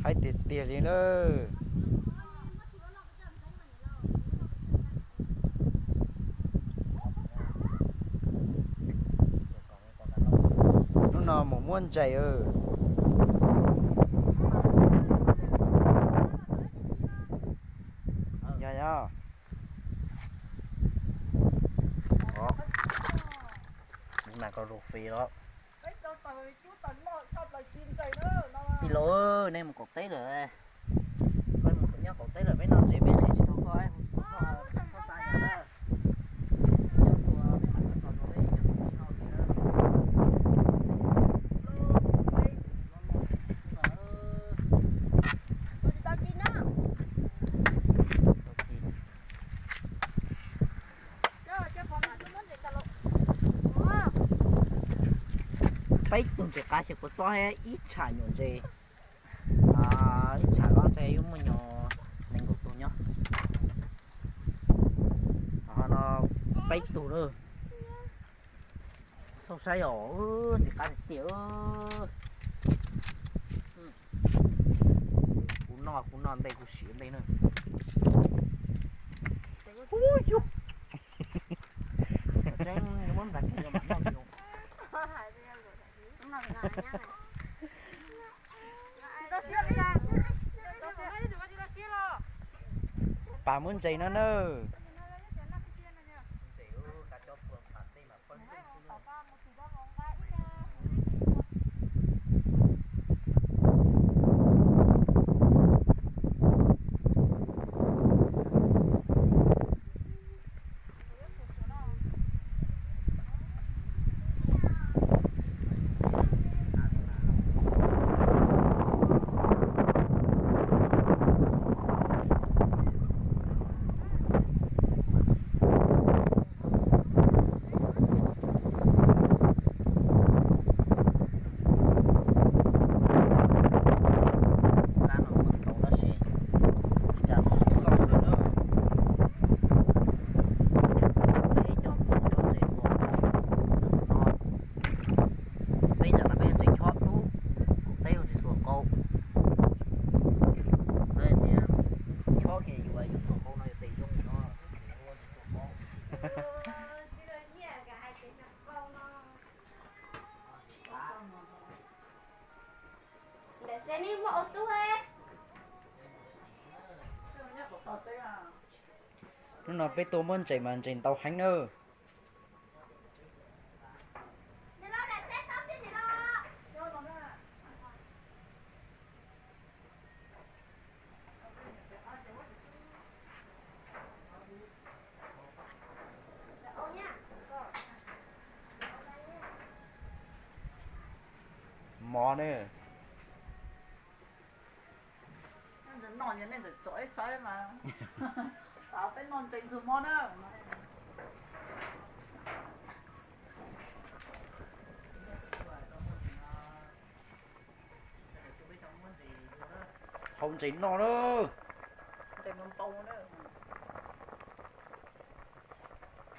Qaib tiag tiag li lawm. Hnub no mus muab ntses. Yog yog. Mus na koj zus fis los. Tij laug, nej mus qaum teb lawm. Koj mus nyob qaum teb lawm, peb noj ntses peb qhia tsis tau koj, hu tsis tau koj, koj xa yog na. Nyob tua peb mam nyob tso rau peb cov kwv tij noj ntses na. Peb tug ntses qab xyov puas txob ib tsham nyuam ntses. Ib tsham loj ntshe yuav muaj nyuag nees nkaum tug nyob. Ho no peb tug lawm. Xauj saib os, ntses qab tiag tiag. Kuv noj kuv noj ntej kuv sim ntej na. Ub yus. Tseeb muab nplas kiag mam noj. Pab muab ntses no nawb. Qab no muaj ntau tab sis tsis tas xub loj lawm na. Peb coj mus cov ntses xuas qaub no. Peb cov no peb ntses chob dub, qaum teb ua ntses xuas qaub. Lawv tias chob kiag yuav yus xuas qaub no yus tes zoo no, ua ntses xuas qaub. Ntawm Xeeb muaj ua tub. Hnub no peb tuaj muab ntses mas ntses ntau heev nawb. Mov ne. Noj nej txawm tsom ib tshaib mas, peb noj ntses ntxuag mob na. Hau ntses noj na.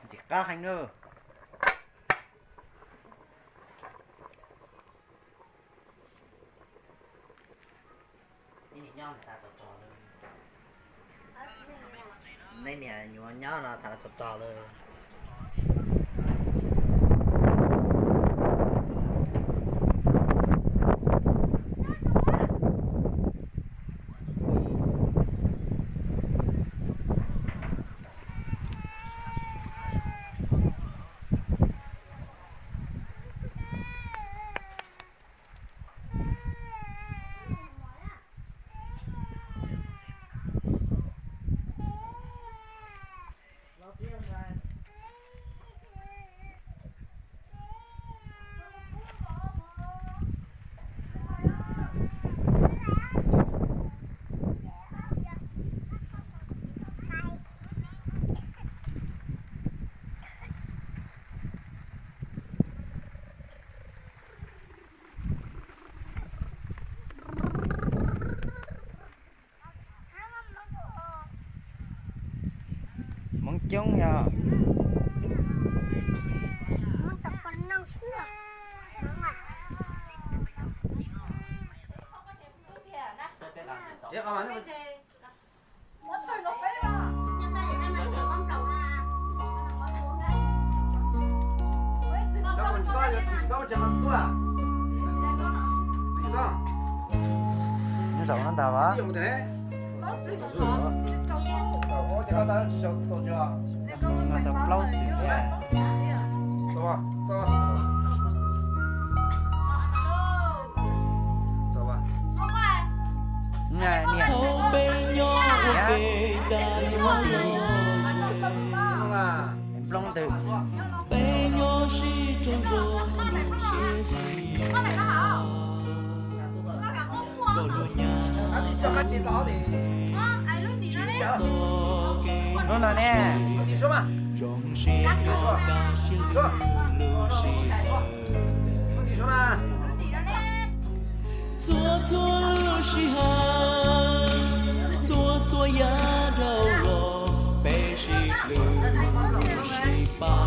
Ntses qab heev na. Nej niam nyuam nyob no tham los tso tso lawm. Hmoov coob yog. Hmoov tom ko noj xwb. Nyob zaum no ntag as. Tau plaub txwm thiab. Niam, niam, tsis muaj nplooj ntws. Lub no ne. Txhua txhua lub sij hawm, txhua txhua yav dhau los, peb sib hlub sib pab,